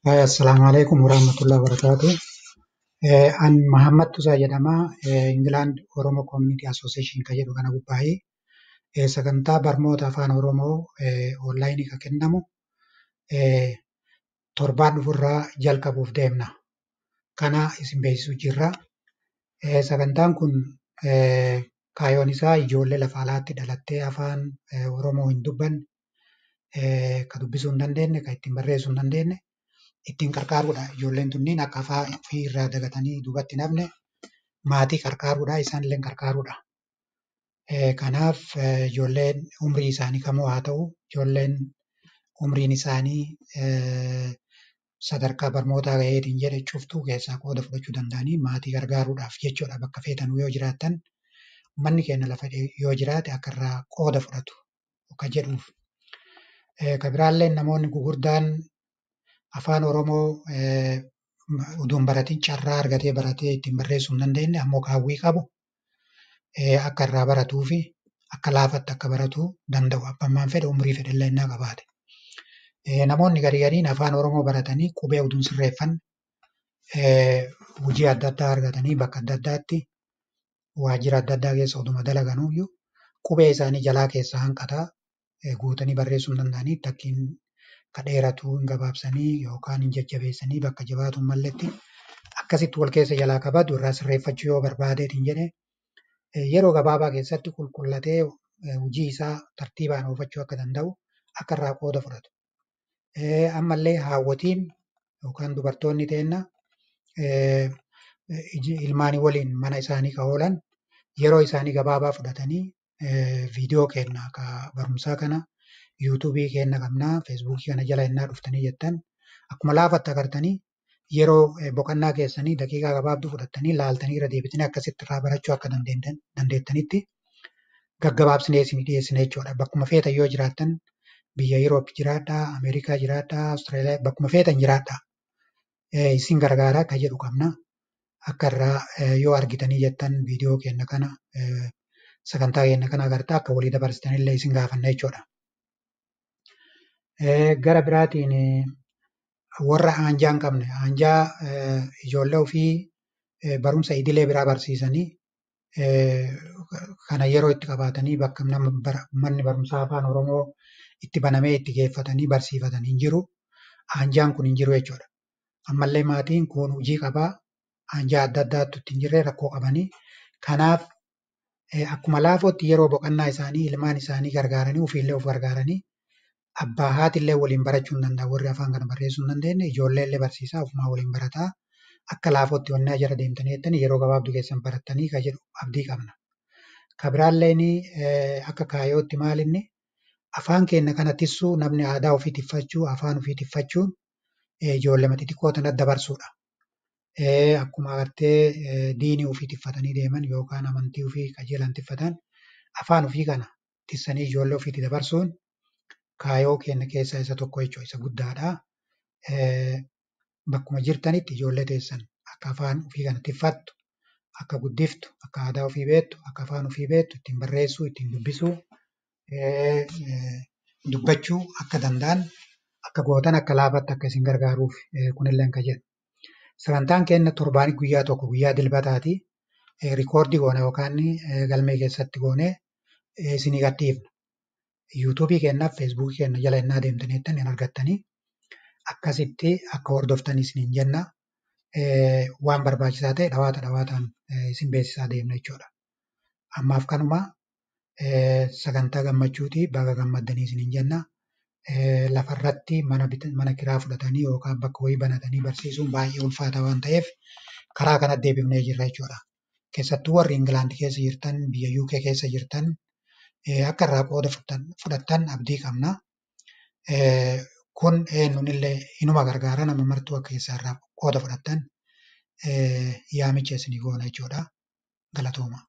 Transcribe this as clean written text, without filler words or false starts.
Assalaamu alaikum warahmatullahi wabarakatuh. An Mahammad Tusaa jedhama. England Oromo Community Association kan jedhu kana gubbaa'ee sagantaa barnoota afaan Oromoo onlaayinii kan kennamu torbaan dhufurraa jalqabuuf deemna. Kana isin beeksisuu jirra. Sagantaan kun kaayyoon isaa ijoollee lafa alaatti dhalattee afaan Oromoo hin dubbanne, kan dubbisuu hin dandeenye, kan ittiin barreessuu hin dandeenye ittiin qarqaaruudha. Ijoolleen tunniin akka afaan ofii irraa dagatanii duubatti hin hafne maatii qarqaaruudha. Isaanillee qarqaaruudha. Kanaaf ijoolleen umrii isaanii kamuu haa ta'u, ijoolleen umriin isaanii sadarkaa barnootaa gaheetiin jedhe cuftuu keessaa qooda fudhachuu danda'anii maatii gargaaruudhaaf jechuudha. Bakka feetan yoo jiraattan uummanni keenya lafa yoo jiraate akka irraa qooda fudhatu kan jedhuuf. Kan biraallee namoonni gurguddaan afaan Oromoo utuu hin baratin carraa argatee baratee ittiin barreessuu hin dandeenye ammoo hawwii qabu akka irraa baratuu fi akka laafatti akka baratuu danda'u abbaan fedhe umrii fedhe illee innaa qabaate. Namoonni garii gariin afaan Oromoo baratanii qubee utuu hin sirreeffanne hojii adda addaa argatanii bakka adda addaatti waajjira adda addaa keessa utuma dalaganuyyuu qubee isaanii jalaa keessaa hanqataa guutanii barreessuu hin danda'anii takkiin ka dheeratu hin gabaabsanii yookaan hin jajjabeessanii bakka jabaatu hin malletti akkasitti wal keessa jalaa qabatu irraa sirreeffachuu yoo barbaadeetiin jedhe yeroo gabaabaa keessatti qulqullatee hojii isaa tartiibaan oofachuu akka danda'u akka irraa qooda fudhatu. Ammallee haawwotiin yookaan dubartoonni teenna ilmaanii waliin mana isaanii ka oolan yeroo isaanii gabaabaa fudhatanii viidiyoo keenya ka barumsaa kana yuutuubii keenya qabnaa feesbuukii kana jala innaa dhuftanii jettan akkuma laafatti agartanii yeroo boqonnaa keessanii daqiiqaa gabaabduu fudhattanii laaltanii irra deebitanii akkasitti irraa barachuu akka dandeettanitti gaggabaabsinee isinii dhiyeessina jechuudha. Bakkuma feetan yoo jiraattan biyya Yuuroop jiraadhaa, Ameerikaa jiraadhaa, Awustiraaliyaa bakkuma feetan jiraadhaa. Isin gargaaraa kan jedhu qabna. Akka irraa yoo argitanii jettan viidiyoo keenya kana sagantaa keenya kana agartaa akka walii dabarsitanillee isin gaafanna jechuudha. Gara biraatiin warra aanjaa hin qabne aanjaa ijoollee ofii barumsa idilee biraa barsiisanii kana yeroo itti qabaatanii bakka manni barumsaa afaan Oromoo itti banamee itti geeffatanii barsiifatan hin jiru. Aanjaan kun hin jiru jechuudha. Ammallee maatiin kun hojii qabaa aanjaa adda addaatu itti hin jirre rakkoo qabanii. Kanaaf akkuma laafootti yeroo boqonnaa isaanii ilmaan isaanii gargaaranii ofiillee of gargaaranii abbaa haatillee waliin barachuu hin danda'an warri afaan kana barreessuu hin dandeenye ijoollee illee barsiisaa ofumaa waliin barataa akka laafootti wannaa jala deemtanii jettanii yeroo gabaabduu keessan barattanii kan jedhu abdii qabna. Kan biraalleen akka kaayootti maalinni afaan keenya kana tissuu namni aadaa ofii tiffachuu afaan ofii tiffachuun ijoollee xixiqqoo tana dabarsuudha. Akkuma agartee diinii ofii tiffatanii deeman yookaan amantii ofii qajeelan tiffatan afaan ofii kana tissanii ijoollee ofiitti dabarsuun kaayoo keenya keessaa isa tokko jechuudha isa guddaadha. Bakkuma jirtanitti ijoollee teessan akka afaan ofii kana tiffattu, akka guddiftu, akka aadaa ofii beektu, akka afaan ofii beektu ittiin barreessuu, ittiin dubbisuu, dubbachuu akka danda'an akka gootan akka laafatti akka isin gargaaruuf kunillee kan jedhu. Sagantaan keenya torbaanii guyyaa tokko guyyaa dilbataati. Rikoordii goone yookaan galmee keessatti goone isinii gadhiifna. Yuutuubii keenyaaf feesbuukii keenya jala innaa deemtanii jettan hin argattanii akkasitti akka hordoftan isiniin jenna. Waan barbaachisaa ta'e dhawaata dhawaataan isin beeksisaa deemna jechuudha. Ammaaf kanuma sagantaa gammachuuti baga gammaddanii isiniin jenna. Lafarratti mana kiraa fudhatanii yookaan bakka wayii banatanii barsiisuun baay'ee ulfaata waan ta'eef karaa kanatti deebifnee jirra jechuudha. Keessattuu warri Ingilaand keessa jirtan, biyya UK keessa jirtan akka irraa qooda fudhattan abdii qabna. Kun eenyuunillee inuma gargaara nama martuu akka keessaa irraa qooda fudhattan yaamicha isinii goona jechuudha. Galatooma.